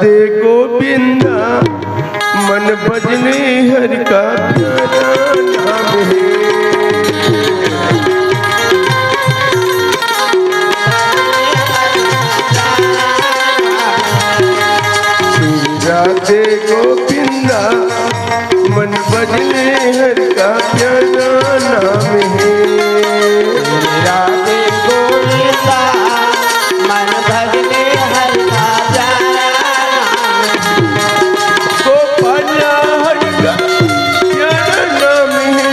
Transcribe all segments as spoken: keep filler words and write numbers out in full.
ते गोविंदा, मन भजले हरि का प्यारा नाम हे। श्री राधे गोविंदा, मन भजले हरि का प्यारा नाम हे। राधे गोविंदा, मन भजले हरि का प्यारा नाम हे। गोपाल हरि का प्यारा नाम हे,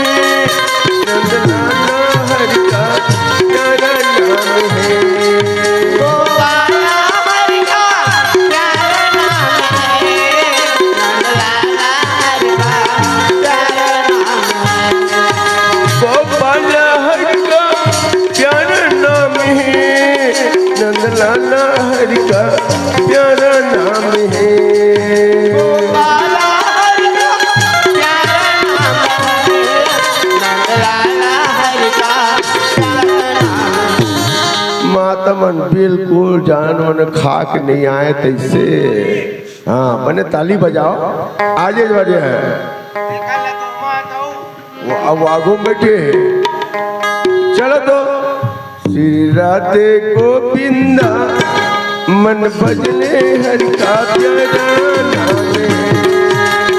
नंदलाला हरि का प्यारा नाम हे। गोपाल हरि का प्यारा नाम हे, नंदलाला हरि का प्यारा नाम हे। गोपाल हरि का प्यारा नाम हे, नंदलाला हरि का प्यारा नाम हे। गोपाल हरि का प्यारा नाम हे, नंदलाला हरि का प्यारा नाम हे। माता मन बिल्कुल जान मन खा के नहीं आए तैसे। हाँ, मने ताली बजाओ, आजे बजे है। वो, अब आगू में बैठे हैं। चलो तो। श्री राधे गोविंदा, मन भजले हरि का प्यारा नाम हे।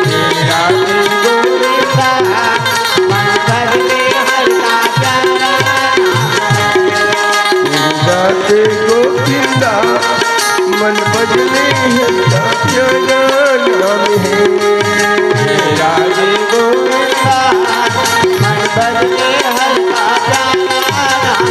श्री राधे गोविंदा, मन भजले हरि का प्यारा नाम हे। श्री राधे गोविंदा, मन भजले हरि का प्यारा नाम हे। राधे गोविंदा, मन भजले हरि का प्यारा नाम।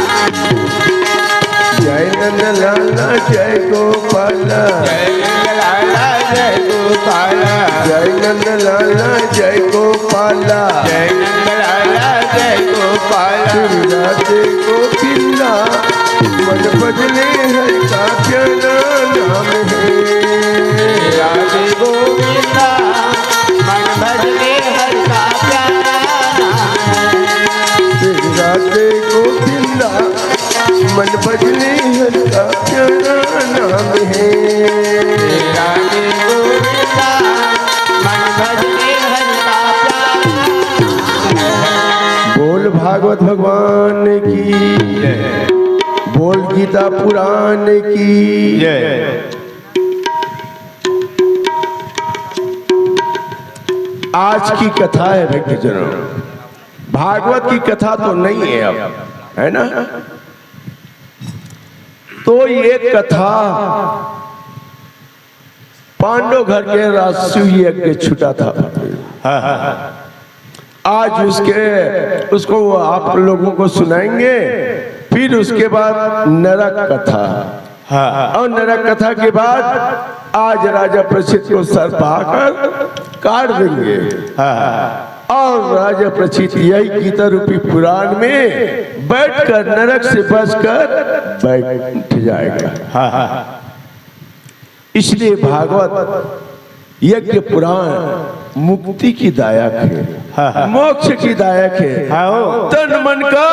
जय नंद लाला जय गोपाला। जय नंद लाला जय गोपाला। जय नंद लाला जय गोपाला। जय नंद लाला जय गोपाला। श्री राधे गोविंदा, मन भजले हरि का प्यारा नाम हे। राधे गोविंदा, मन भजले हरि का प्यारा नाम हे। श्री राधे गोविंदा, मन भजले हरि का प्यारा नाम हे। राधे गोविंदा, मन भजले हरि का प्यारा नाम हे। बोल भागवत भगवान की जय। बोल गीता पुराण की जय। आज की कथा है भक्तजनों, भागवत की कथा तो नहीं है अब, है ना? तो ये कथा पांडव घर के राजसूय यज्ञ छुटा था। हाँ, हाँ, हाँ। आज उसके, उसको आप लोगों को सुनाएंगे, फिर उसके बाद नरक कथा। हाँ। और नरक कथा के बाद आज राजा परीक्षित को सर्प आकर काट देंगे। हाँ। और राजा परीक्षित यही गीता रूपी पुराण में बैठकर नरक से बचकर बैठ जाएगा। हाँ, हाँ। इसलिए भागवत यज्ञ पुराण मुक्ति की दायक है, हाँ, हाँ। मोक्ष की दायक है, हाँ, हो। तन मन का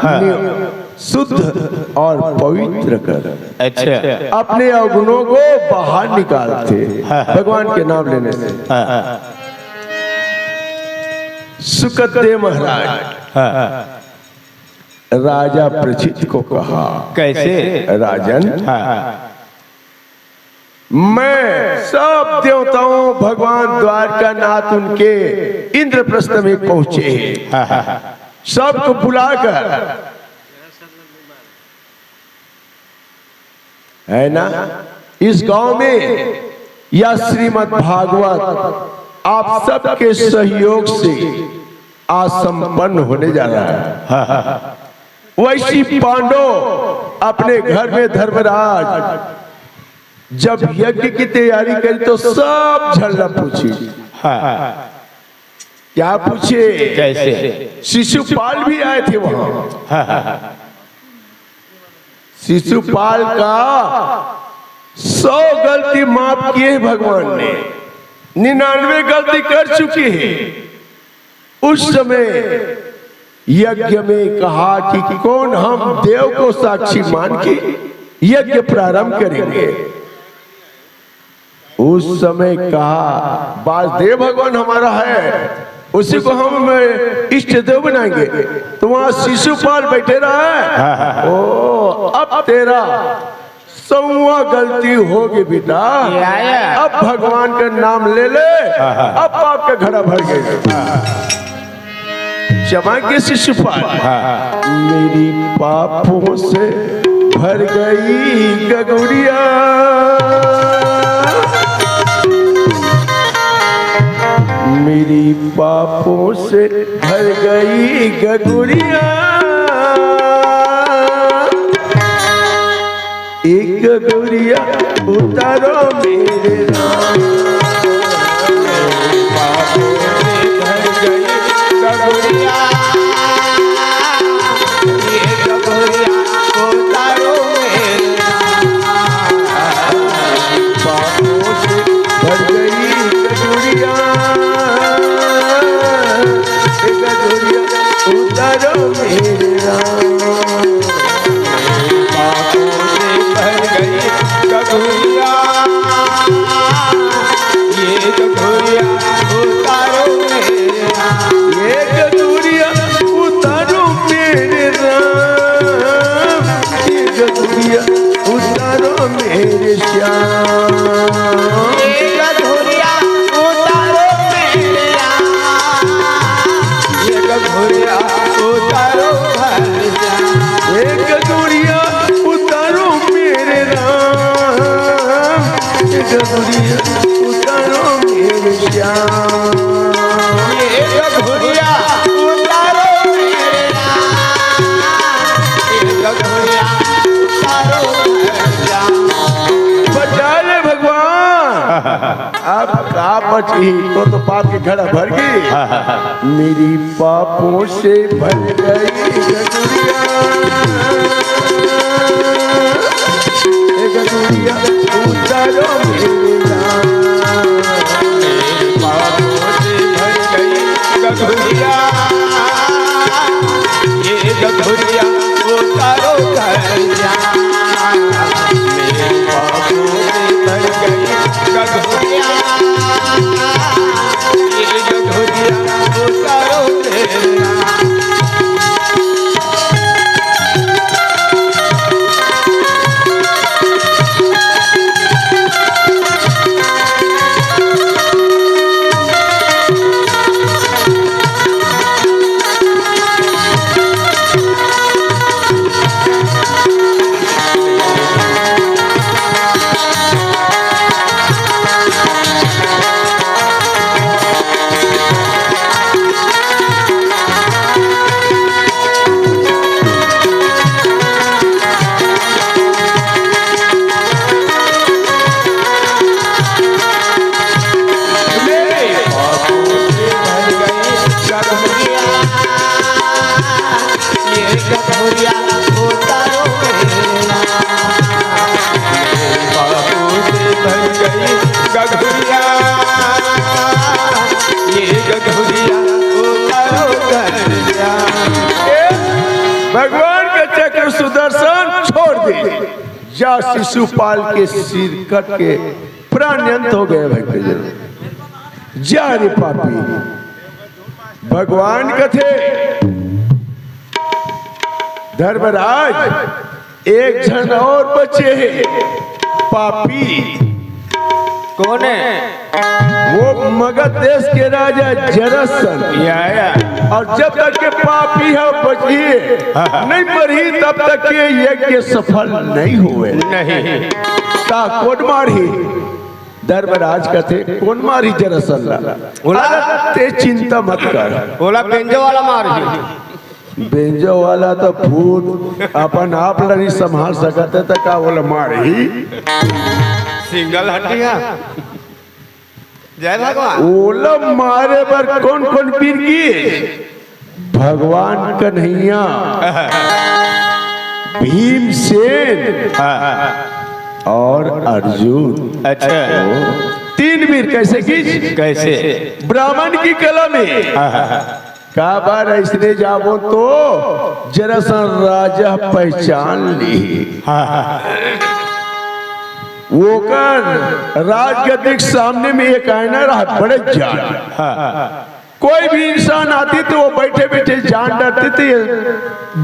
हाँ। नि-, शुद्ध और पवित्र कर, अच्छा। अपने अवगुणों को बाहर निकालते हैं हाँ, हाँ। भगवान के नाम लेने से। हाँ, हाँ। सुखदेव महाराज हाँ, हाँ। राजा परीक्षित को कहा, कैसे? राजन, हाँ, हाँ। मैं सब देवताओं, भगवान द्वारकानाथ उनके इंद्रप्रस्थ में पहुंचे हैं। हाँ, हाँ, हाँ। सबको बुलाकर, है ना, इस गांव में यह श्रीमद् भागवत आप सबके सहयोग से आज संपन्न होने जा रहा है। हाँ, हाँ, हाँ। वैसी पांडव अपने घर में धर्मराज जब यज्ञ की तैयारी करी तो सब झल्ला पूछी। हाँ। क्या पूछे? कैसे? शिशुपाल भी आए थे वहां। हाँ, हाँ, हाँ। शिशुपाल का सौ गलती माफ किए भगवान ने, निन्यानवे गलती कर चुके हैं। उस समय यज्ञ में कहा कि कौन हम देव को साक्षी मान के यज्ञ प्रारंभ करेंगे। उस समय कहा, वासुदेव भगवान हमारा है, उसी को हम इष्ट देव बनाएंगे। तो वहां शिशुपाल बैठे रहा है। ओ, अब तेरा सौवा गलती होगी बेटा। या, या। अब भगवान का नाम ले ले। अब पाप का घड़ा भर गया। जमा के शिशुपाल। मेरी पापों से भर गई गगुड़िया। मेरी पापों से भर गई गगुड़िया। एक गगुड़िया उतारो मेरे राम। पापों से भर गई गगुड़िया। ये गगुड़िया उतारो मेरे राम। पापों से भर गई गगुड़िया। एक गगुड़िया उतारो मेरे राम। पापों से भर गई गगुड़िया। ये गगुड़िया उतारो मेरे राम। ये गगुड़िया उतारो मेरे राम। ये गगुड़िया उतारो मेरे श्याम। ये गगुड़िया उतारो मेरे राम। ये गगुड़िया उतारो मेरे श्याम। ये गगुड़िया उतारो मेरे राम। ये गगुड़िया उतारो मेरे श्याम। ये गगुड़िया उतारो मेरे राम। ये गगुड़िया उतारो मेरे श्याम। बचा ले भगवान। अब का बची, तो, तो पाप के घड़ा भर गई। मेरी पापों से भर गई गगुड़िया। ए गगुड़िया, उतारो मेरे राम। पापों से भर गई गगुड़िया। ये गगुड़िया उतारो गगुड़िया। मेरे पापों से भर गई गगुड़िया। ये गगुड़िया उतारो गगुड़िया। भगवान का चक्र सुदर्शन छोड़ दे। जा शिशुपाल के सिर कट के प्राण अंत हो गए भक्तजन। जा रे पापी। भगवान कथे, धर्मराज, एक झन और बचे हे पापी। कौन है? वो मगध देश के राजा जरासंध। या, या। और जब तक के पापी ह बची, नहीं मरी, तब तक के यज्ञ सफल नहीं हुए। नहीं। ता कोन मारही? धर्मराज कथे, कोन मारही जरासंध ला? ओला अरे, ते चिंता मत कर। ओला बेंजो वाला मारही। बेंजो वाला तो भूत अपन आप ला नहीं संभाल सकत हे, त का ओला मारही? सिंगल हड्डी है। जय भगवान। ओला मारे बर कोन कोन पीर गिस? भगवान कन्हैया, भीमसेन और अर्जुन। अच्छा। तीन वीर कैसे गिस? कैसे? ब्राह्मण की कला में। काबर अइसने जाबो तो जरासंध राजा पहचान ली। ओकर राजगद्दी के सामने में एक आईना रहत, बड़े जान। हाँ। कोई भी इंसान आती तो वो बैठे बैठे जान डरती थी, ये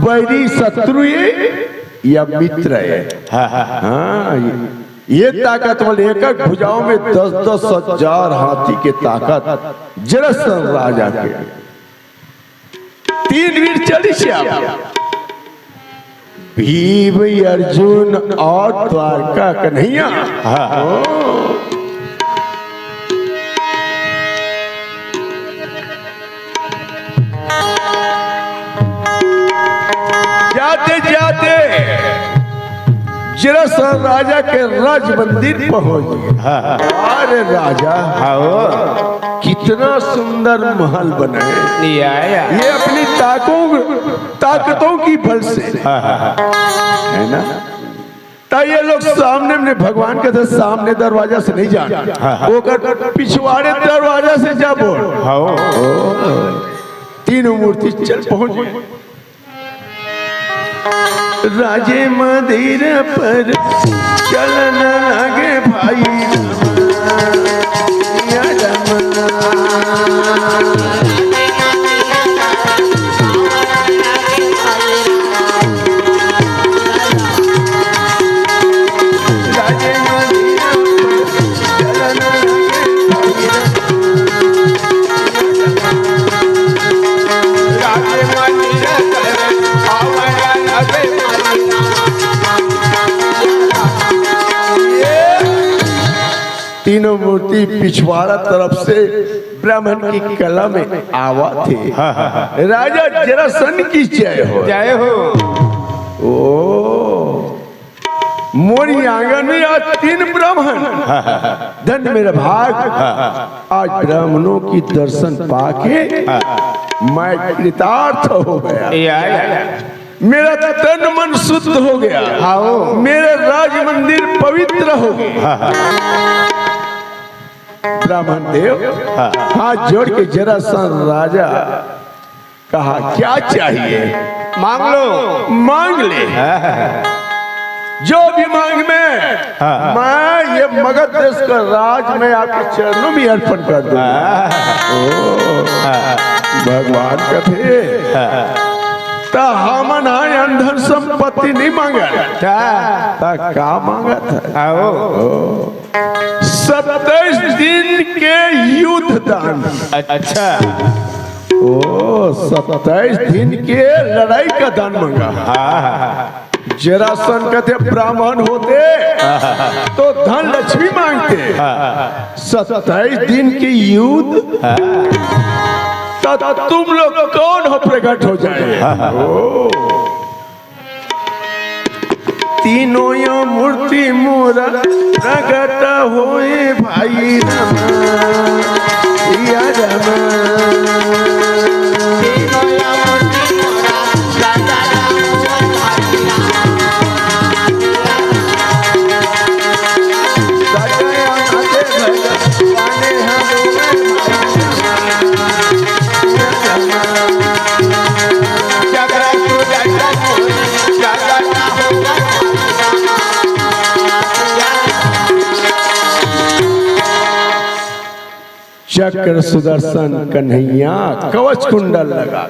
बैरी शत्रु ये या मित्र ये। हाँ, हाँ। हाँ, ये, ये ताकत वाले, एक एक भुजाओं में दस दस हजार हाथी के ताकत जरासंध राजा के। तीन वीर चली श्याम, भीम, अर्जुन और द्वारका कन्हैया। हाँ। ओ। जाते जाते जरासंध राजा के राज मंदिर पहुंच गए। हाँ। अरे राजा, हाँ, ओ। कितना सुंदर महल बनाए। या, या। ये अपनी ताकों, ताकतों की बल से। हाँ, हाँ, हाँ। है ना? तो ये लोग सामने में, भगवान के तो सामने दरवाजा से नहीं जाना, हाँ, हाँ। ओकर पिछवाड़े दरवाजा से जा बोल। हाँ, ओ। ओ। तीनों मूर्ति चल पहुंच गए। राजे मंदिर पर चलन लागे भाई राम, या राम। राजे मंदिर पर चलन लागे भाई राम। तीनों मूर्ति पिछवाड़ा तरफ से ब्राह्मण की कला में आवा थे। हाँ, हाँ, हाँ। राजा जरासंध की जय हो। जय हो। ओ, मोरी आंगन में आज तीन ब्राह्मण। धन्य मेरा भाग, आज ब्राह्मणों की दर्शन पाके मैं कृतार्थ हो गया। या, या, या। मेरा तन मन शुद्ध हो गया। हाँ, ओ। मेरे राज मंदिर पवित्र हो गए। हाँ, हाँ। ब्राह्मण देव, हाँ। हाथ जोड़ के जरासंध राजा कहा, "क्या चाहिए?" मांग लो। मांग ले। हाँ। जो भी मांग मैं, हाँ। मैं ये मगध देश का राज मैं आपके चरणों में अर्पण कर दूंगा। हाँ। ओ, हाँ। भगवान कथे, हाँ। त हमन हा अन धन संपत्ति नहीं मांगत। हाँ। त का मांगत है? हाँ, ओ। ओ। सत्ताईस दिन के युद्ध दान। अच्छा। ओ, सत्ताईस दिन के लड़ाई का दान मांगा। हाँ। जरासंध कथे ब्राह्मण होते तो धन लक्ष्मी मांगते। सत्ताईस दिन के युद्ध, तो तुम लोग कौन हो प्रकट हो जाए? ओ। तीनों या मूर्ति मोरा प्रगट होए भाई राम, या राम। तीनों या मूर्ति मोरा प्रगट होए भाई राम। सजय आते भगवान हनुमान। चक्र सुदर्शन कन्हैया कवच कुंडल लगा।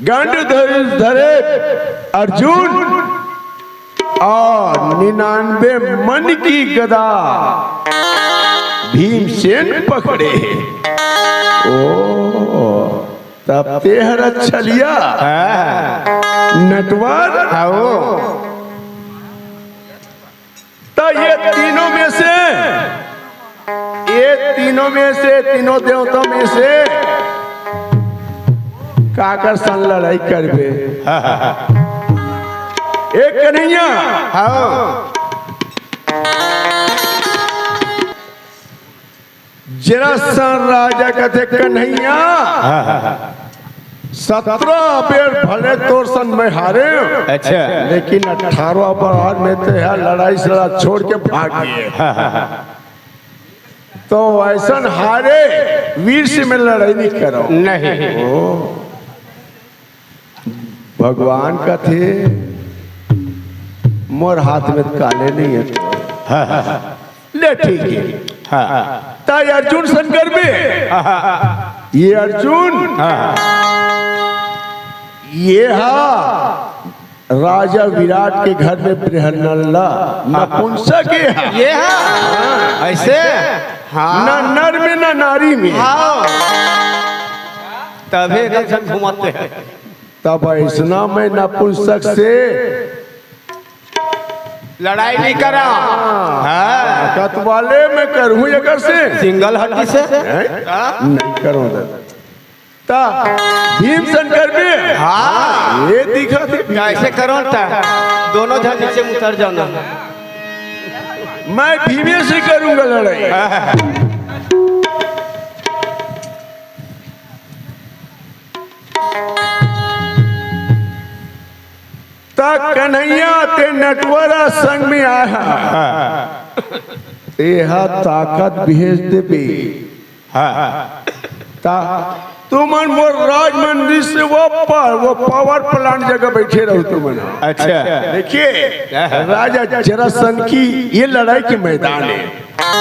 गांडीव धनुष धरे अर्जुन और निन्यानवे मन की गदा भीमसेन पकड़े। ओ, तब तेहर अच्छा लिया। हाँ। नटवर। हाँ, ओ। तो ये तीनों में से, ये तीनों में से, तीनों देवता में से काकर संग लड़ाई करबे? एक कन्हैया। हाँ। जरासंध राजा कथे, "कन्हैया, सत्रह बेर भले तोर संग मैं हारे, अच्छा। लेकिन अठारहवाँ बार में तेहा लड़ाई से छोड़ के भाग गए। तो ऐसन हारे वीर से मैं लड़ाई नहीं करो।" नहीं। ओ। भगवान कथे, "मोर हाथ में काले नहीं है।" हाँ, हाँ, हाँ। ले, ठीक है। हाँ। त अर्जुन सन करबे। हाँ, हाँ, हाँ। ये अर्जुन, हाँ, हाँ। ये हा राजा विराट के घर में बृहन्नला, हाँ, हाँ। नपुंसक ये हा। ये हा। ऐसे? हाँ। ना नर में, ना नारी में। हाँ। तभे एकर संग घुमाते हैं। तब ऐसना मैं नपुंसक से लड़ाई नहीं करा। हाँ। ताकत वाले मैं करहूँ एकर से। सिंगल हड्डी से। हैं? हाँ। नहीं करो दादा। ता भीम सन करबे। हाँ। ये दिखा दे। कैसे करो ता? दोनों झन नीचे उतर जाना। मैं भीमे से करूंगा लड़ाई। हाँ। त कन्हैया ते नटवरा संग में आय हा। तेहा ताकत भेज देबे। हाँ। ता तुमन मोर राज मंदिर से वो पार, वो पावर प्लांट जगह बैठे रहो तुमन। अच्छा। देखिए, राजा जरासंध की ये लड़ाई के मैदान है।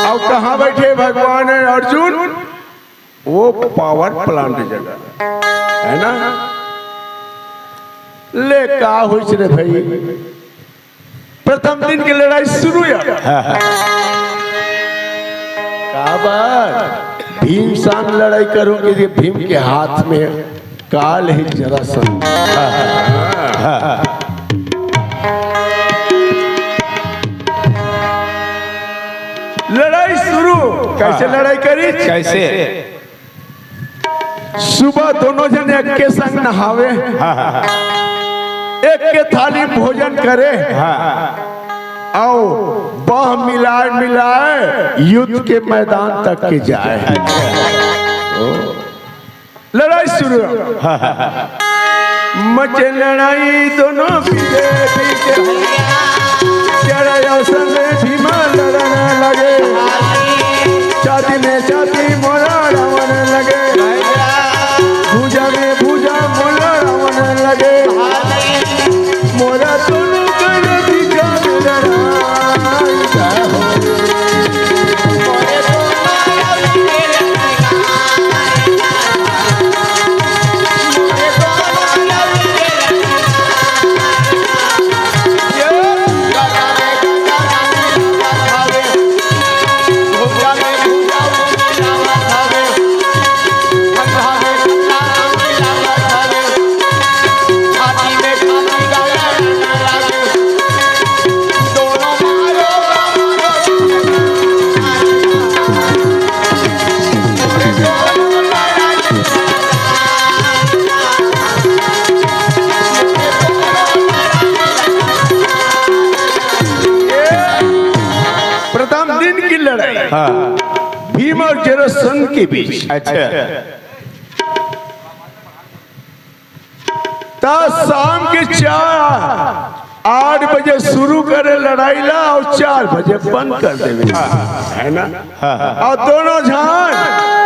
अब कहाँ बैठे भगवान है अर्जुन? वो पावर प्लांट जगह, है ना? ले, का होइस रे भाई, प्रथम दिन की लड़ाई शुरू यार। काबर भीम सन लड़ाई करूंगी, ये भीम के हाथ में काल है जरासंध। लड़ाई शुरू। कैसे लड़ाई करी? कैसे? सुबह दोनों जन एक के संग नहावे, हाँ, हाँ, हाँ। एक के थाली भोजन करे, हाँ, हाँ। अउ बाह मिलाए मिलाए युद्ध के मैदान तक के जाए। अच्छा। ओ, लड़ाई शुरू। हाँ, हाँ, हाँ। मचे लड़ाई दोनों पीछे पीछे, जरा संग भीमा लड़न लगे। छाती में छाती मोरा रावण लगे, भुजा में भुजा मोरा रावण लगे। मोरा दोनों कर दीजा में लड़ाई। प्रथम दिन की लड़ाई। हाँ। भीम और जरासंध के बीच। अच्छा। त शाम के चार, आठ बजे शुरू करे लड़ाई ला और चार बजे बंद कर देवे, है ना? हाँ, हाँ। और दोनों झन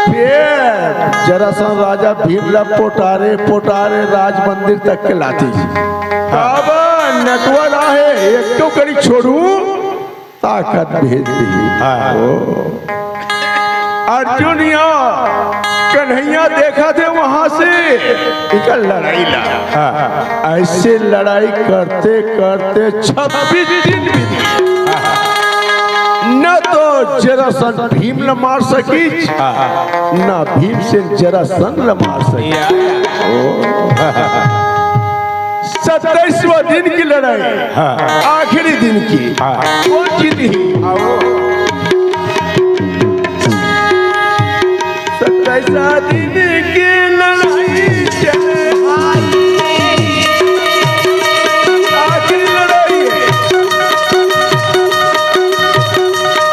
फिर जरासंध राजा भीम ला पोटारे पोटारे राज मंदिर तक के लाती। अब नटवर आहे, एक तो करी छोड़ू, ताकत भेज दी। हाँ। ओ। अर्जुन या कन्हैया देखा थे वहां से इनका लड़ाई ला। हाँ। ऐसे लड़ाई करते करते छब्बीस दिन बीत गए। हाँ। न तो जरासंध भीम ल मार सकी, हाँ। न भीमसेन जरासंध ल मार सकी। या। ओ। सत्ताईसवाँ दिन की लड़ाई, हाँ। आखिरी दिन की, हाँ। कौन जीती? आओ। सत्ताईसवाँ दिन की लड़ाई चले। आखिरी लड़ाई है।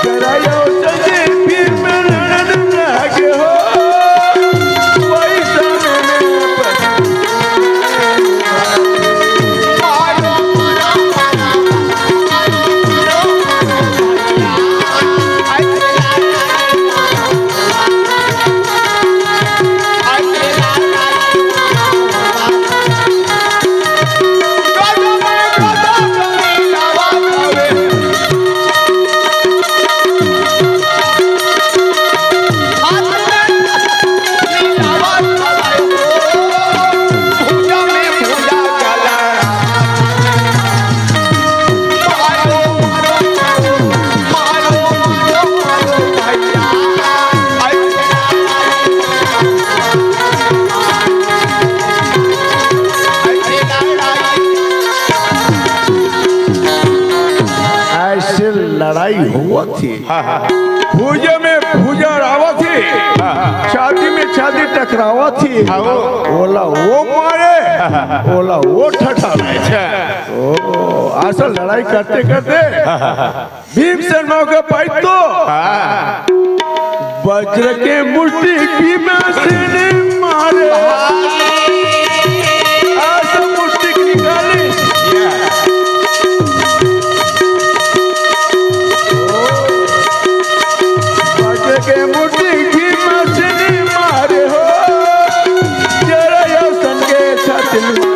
जरा यो चले फिर मैं लड़न लागे हो। वही समय में होवत हे। हाँ, हाँ। भुजा में भुजा रावत हे। हाँ, हाँ। छाती में छाती टकरावत हे। हाँ, वो। ओला वो मारे, ओला वो ठठावे। अच्छा। ओ, असल लड़ाई करते करते हाँ, हाँ, हाँ। भीमसेन मौका पाई तो हाँ। वज्र के मुष्टि भीमसेन मारे। असल मुष्टि निकाली। वज्र के मुष्टि भीमसेन मारे हो। जरा यो संगे छाती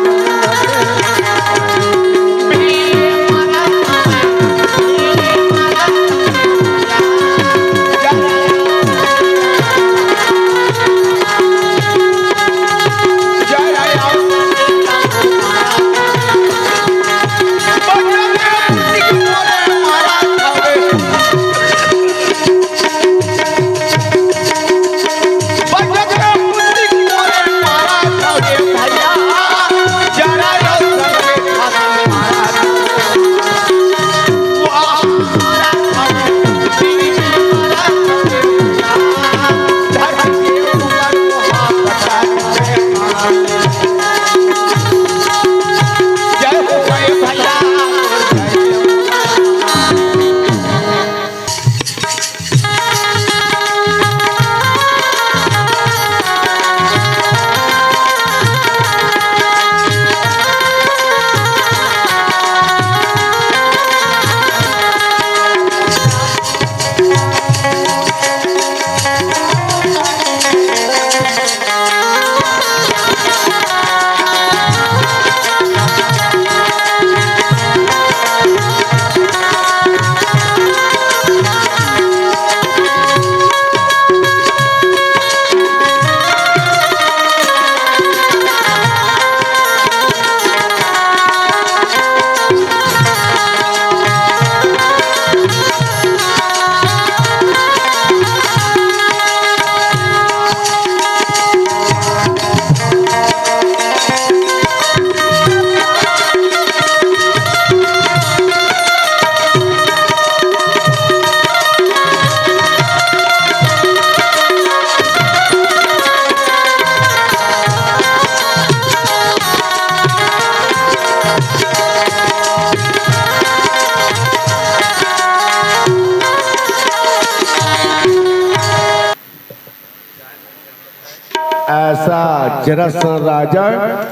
ऐसा जरासंध राजा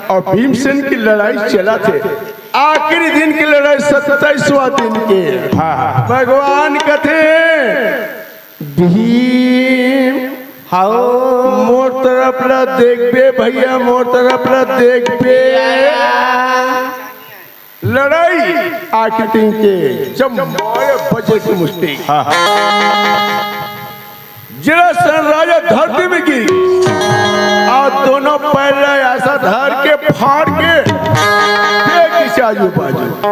अउ भीमसेन के लड़ाई चलत हे। आखिरी दिन के लड़ाई, सत्ताईसवाँ दिन के। हाँ, हाँ। भगवान कथे, "भीम, हाओ। मोर तरफ ला देखबे भैया, मोर तरफ ला देखबे।" लड़ाई आखिरी दिन के, जब मारे वज्र के मुष्टि। हाँ, हाँ। जरासंध राजा धरती में गिर, अउ दोनों पैर ला ऐसा धर के, फाड़ के फेंक दिस आजू बाजू।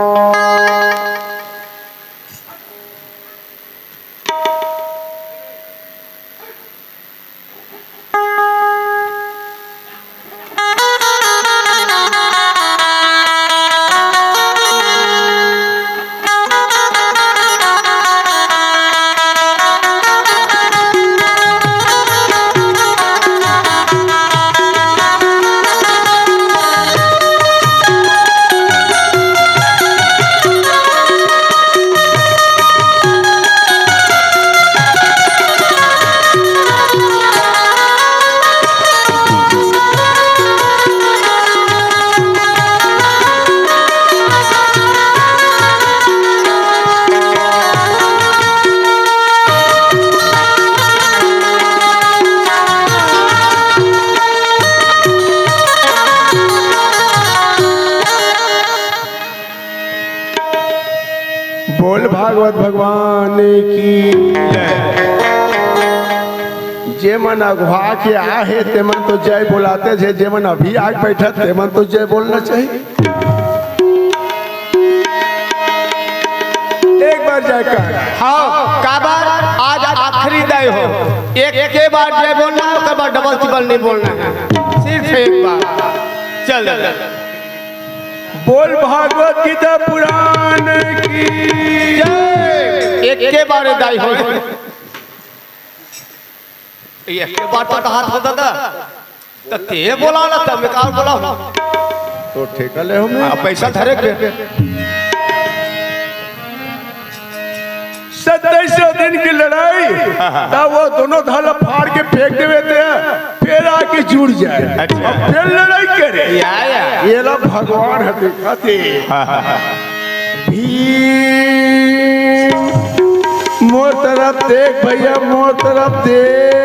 बोल भागवत भगवान की जय। जे मन अगुवा के आहे, ते मन तो जय बोलाते थे, जे मन अभी आके बैठत, ते मन तो जय बोलना चाहिए। एक बार जय कर। हाँ, काबर आज आखिरी दय हो, एक, एक बार जय बोलना, ओकर बाद डबल टिबल नहीं बोलना है, सिर्फ एक बार। चल। बोल भागवत गीता पुराण की जय। एक के बारे दाई हो। एक के बार तो कहा था दादा, तो ते बोला ना, तब मैं का बोला हूँ? तो ठेका ले हमें। हाँ, पैसा धरे के। सत्ताईस दिन की लड़ाई, तब वो दोनों धाला फाड़ के फेंक देवे थे, फिर आके जुड़ जाए। अच्छा। अब फिर लड़ाई करे। या, या। ये ला भगवान है, देखा थे। हाँ, हाँ, हाँ। भीम, मोर तरफ देख भैया, मोर तरफ देख।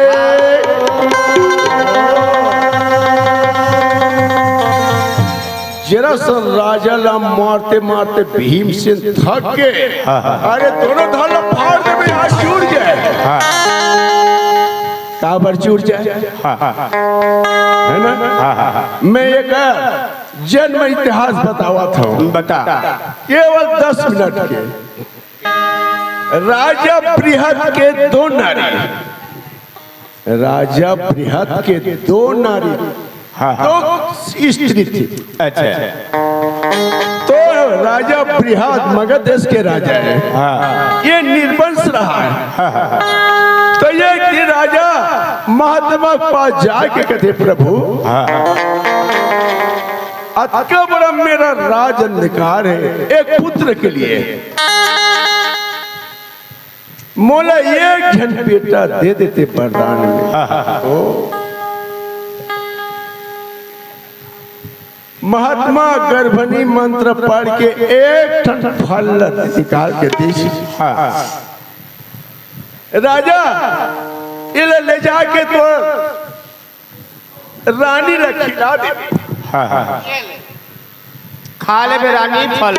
जरासंध राजा ला मारते मारते भीमसेन थक के, हाँ, हाँ। अरे दोनों धाला फाड़ दे, आज जुड़ जाए। हाँ। काबर जुड़ जाए? हाँ, हाँ, हाँ। है ना? हाँ, हाँ, हाँ। मैं एक जन्म इतिहास बतावत हूँ। बता। केवल दस मिनट के। राजा बृहद के दो नारी, राजा बृहद के दो नारी, हाँ, हाँ। दो स्त्री थी। अच्छा। तो राजा बृहद मगध देश के राजा है। हाँ। ये निर्वंश रहा है। हाँ, हाँ, हाँ। तो ये कि राजा महात्मा के पास जाके कहते, "प्रभु, हाँ। अतका बड़ा मेरा राज अंधकार है, एक पुत्र के लिए मोला एक झन बेटा दे देते वरदान में।" हाँ, हाँ, हाँ। ओ। महात्मा गर्भनी मंत्र पढ़ के एक ठन फल निकाल के दे। हाँ। राजा, इला ले जाके तो रानी ला खिला दे। हाँ, हाँ। खा लेबे रानी फल।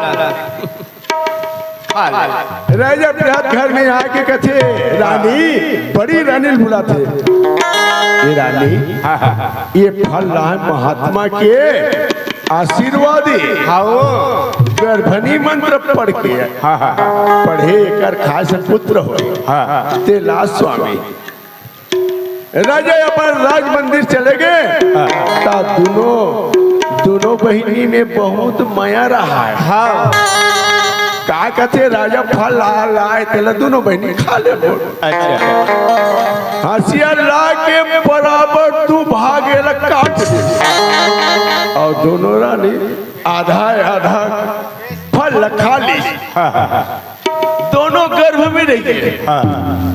खा ले। राजा बृहद घर में आके कथे, "रानी, बड़ी रानी ल बुलाथे। ये रानी, हाँ, हाँ, हाँ। ये फल ला महात्मा के आशीर्वाद है।" हाँ, वो। गर्भनी मंत्र पढ़ के। हाँ, हाँ। पढ़े एकर खास पुत्र हो। हाँ, हाँ। ते ला स्वामी। राजा अपन राज मंदिर चले गए, हाँ। ता दोनों, दोनों बहिनी में बहुत मया रहा है। हाँ। का कथे राजा फल ला, लाए तेला दोनों बहिनी खा ले बोल। अच्छा। हंसिया ला के बराबर दू भाग एला काट दे। और दोनों रानी आधा आधा फल ला खा ली। हाँ, हाँ, हाँ। दोनों गर्भ में रह गए। हाँ।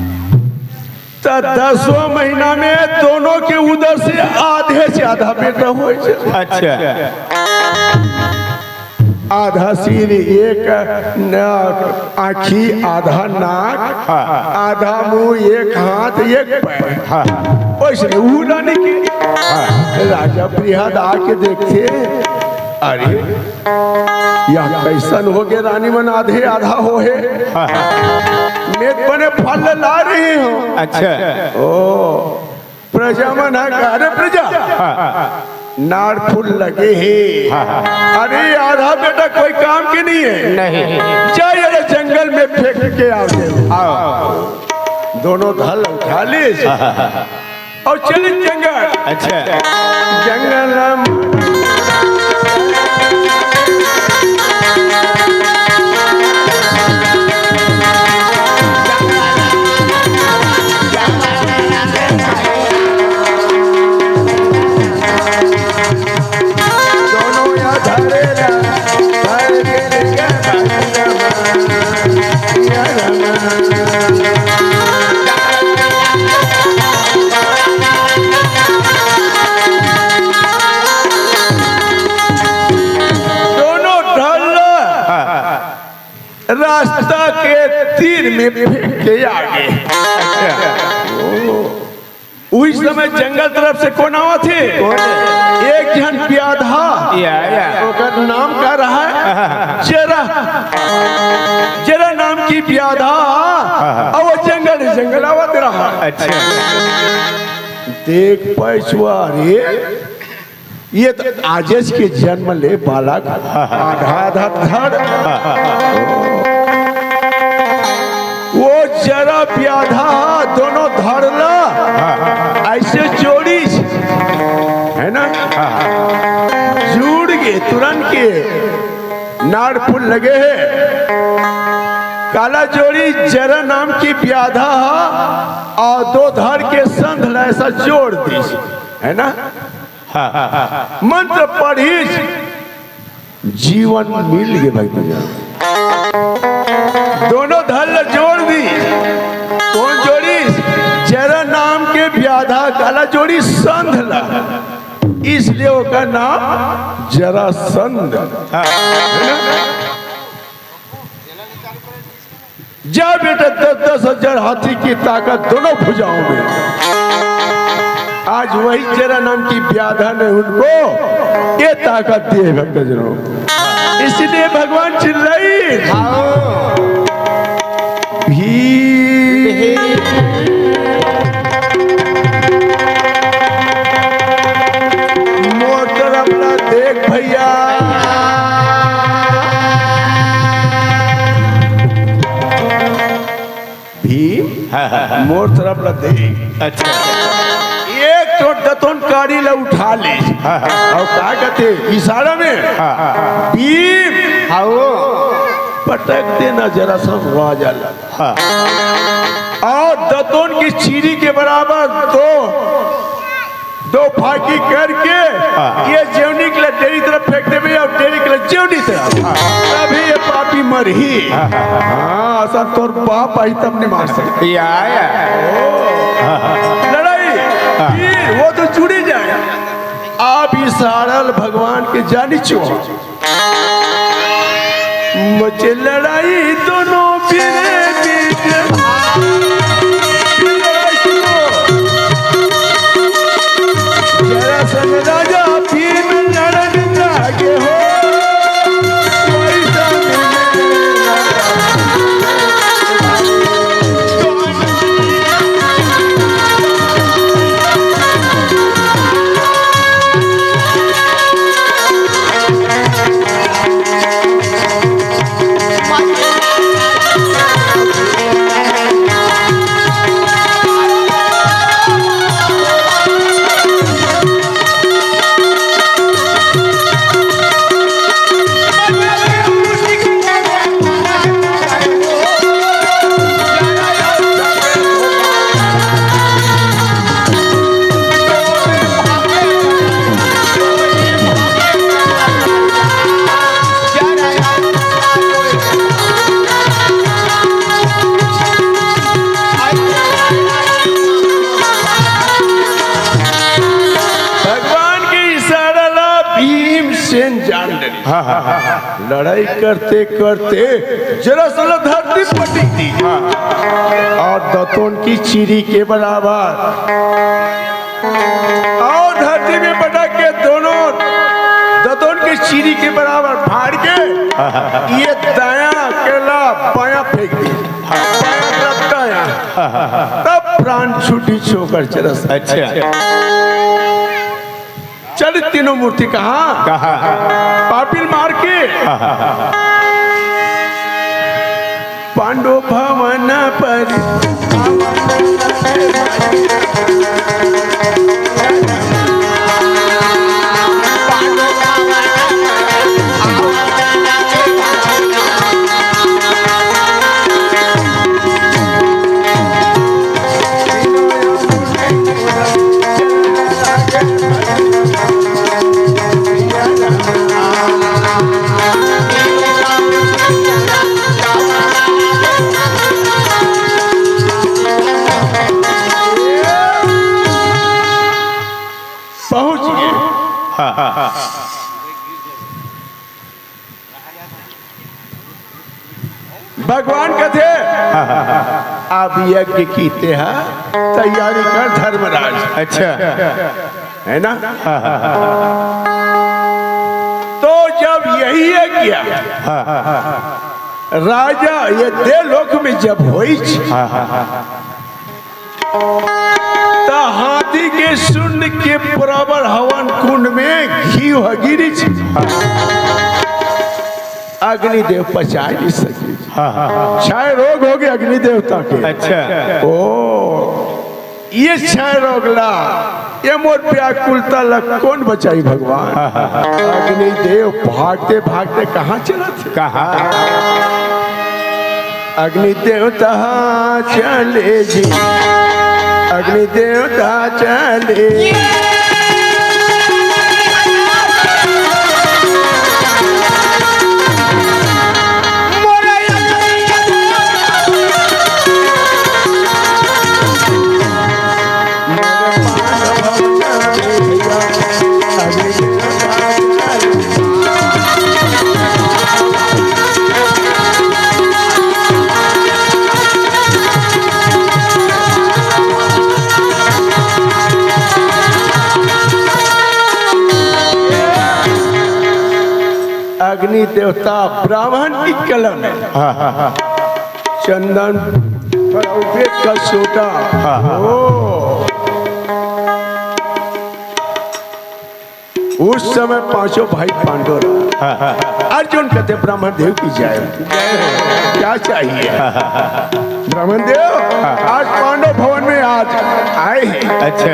त दसवां महीना में दोनों के उदर से आधे से आधा बेटा होय छै। अच्छा। आधा सिर, एक न-, आँखी, आधा नाक, हाँ। आधा मुंह, एक हाथ, एक पैर। हाँ। वैसे ऊ रानी के हाँ। राजा बृहद आके देखथे, अरे, यह कैसन हो गे, रानी मन आधे आधा हो हे। हाँ। मैं बने फल ला रही हूँ। अच्छा। ओ, प्रजा मन ह, अरे प्रजा, हाँ। नाड़ फूल लगे हे। हाँ। अरे, आधा बेटा कोई काम के नहीं है। नहीं। जा, ये जंगल में फेंक के आओ। आओ। दोनों धल उठा ली। हाँ, हाँ, हाँ। और चले जंगल। अच्छा। जंगल में दोनों या धरे ला, धर के ले गया। दोनों ढाल रास्ता के तीर में फेंक के आगे। अच्छा। उही समय जंगल तरफ से कोन आवत हे? कोन हे? एक झन प्याधा। या, या। ओकर नाम का रहा है? जरा। जरा नाम की प्याधा। हाँ, हाँ। और वो जंगल, जंगल आवत रहा। अच्छा। देख पैसवा रे, ये तो आजेज के जन्म ले बालक, आधा आधा धड़। वो जरा प्याधा दोनों धड़ ला, ऐसे जोड़ीस, है ना? जुड़ गे तुरंत के नाड़ फूल लगे हे। काला जोड़ी जरा नाम की व्याधा हा, अउ दो धर के संध ला ऐसा जोड़ दीस, है ना? मंत्र पढ़ीस, जीवन मिल गे भक्तजन। दोनों धर ला जोड़ दीस। कोन जोड़ीस? जरा नाम के व्याधा काला जोड़ीस संध ला, इसलिए ओकर नाम जरासंध। जा बेटा, दस दस हजार हाथी की ताकत दोनों भुजाओं में। आज वही जरा नाम की व्याधा ने उनको ये ताकत दी है भक्तजनों। इसीलिए भगवान चिल्लाई, हाँ। भीम, मोर तरफ ला देख भैया। भीम, हाँ, हाँ, हाँ। मोर तरफ ला देख। अच्छा। एक ठो दतोन काड़ी ला उठा ले। हाँ, हाँ। अउ का कहथे इशारा में? हाँ, हाँ। भीम, हाँ, वो। पटक देना जरासंध राजा ला। हाँ। अउ दतोन की चीरी के बराबर दो दो फाकी करके हाँ। ये जेवनी के लिए डेरी तरफ फेंक देबे अउ डेरी के लिए जेवनी तरफ। हाँ। तभी ये पापी मरही। हाँ, हाँ, हाँ। हाँ, असन तोर बाप आही तब नहीं मार सकते। या, या। लड़ाई, हाँ। तीर, वो तो जुड़ी जाए। आप इशारा ला भगवान के जानी छो। मचे लड़ाई दोनों बीरे बीच। जरासंध राजा भीम लड़न लागे हो। वैसा भगवान के इशारा ला भीमसेन जान डरे। हाँ, हाँ, हाँ, हाँ। लड़ाई करते करते जरासंध ला धरती पटक दी। हाँ। अउ दतोन की चीरी के बराबर अउ धरती में पटक के दोनों दतोन के चीरी के बराबर फाड़ के ये दाया के ला बाया फेंक दी। बाया तरफ दाया। तब प्राण छूटी छोकर चरस। अच्छा। चल तीनों मूर्ति कहाँ? कहाँ? पापी ला मार के। पांडव भवन पर पहुंच गए। भगवान कथे, अब यज्ञ की तेहा तैयारी कर धर्मराज। अच्छा। है ना? तो जब यही यज्ञ राजा ये देवलोक में जब होइच, त हाथी के सुंड के बराबर हवन कुंड में घीव ह गिरिच। अग्निदेव पचाए नहीं सके। हाँ, हाँ, हाँ। क्षय रोग हो गया अग्निदेवता के। अच्छा। ओ, ये क्षय रोग ला, ये मोर व्याकुलता ला कौन बचाई भगवान? हाँ, हाँ, हाँ। अग्निदेव भागते भागते कहाँ चला थे? कहाँ? अग्नि देवता चले जी, अग्नि देवता चले। अग्नि देवता ब्राह्मण की कलम है। हाँ, हाँ, हाँ। चंदन पर उठे का सोटा। हाँ, हाँ। ओ। उस समय पांचों भाई पांडव रहा। हाँ, हाँ। अर्जुन कहते, "ब्राह्मण देव की जय।" क्या चाहिए? ब्राह्मण देव, आज पांडव भवन में आज आए हैं। अच्छा।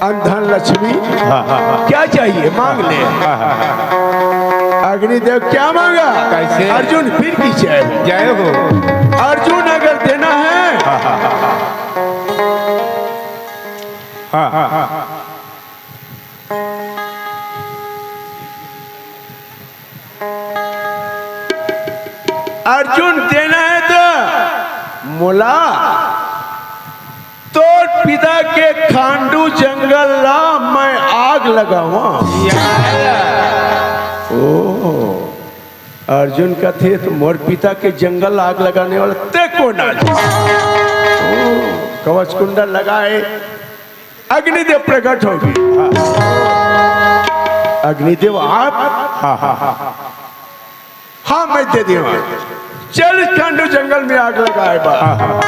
अन्न धन लक्ष्मी, हाँ, हाँ, हाँ। क्या चाहिए, मांग ले। हाँ, हाँ, हाँ। अग्निदेव क्या मांगा? कैसे? अर्जुन फिर की जय हो। जय हो। अर्जुन अगर देना है, हाँ, हाँ, हाँ। हाँ, हाँ, हाँ। अर्जुन देना है तो मोला, तोर पिता के खांडू जंगल ला मैं आग लगावा। ओ, अर्जुन कथे, "तो मोर पिता के जंगल आग लगाने वाला ते कोन आय?" ओ, कवच कुंडल लगाए, अग्निदेव प्रकट होगे। अग्निदेव आप? हाँ, हाँ, हाँ। हाँ, मैं दे देवा। चल, खांडू जंगल में आग लगाए बा। हाँ, हाँ।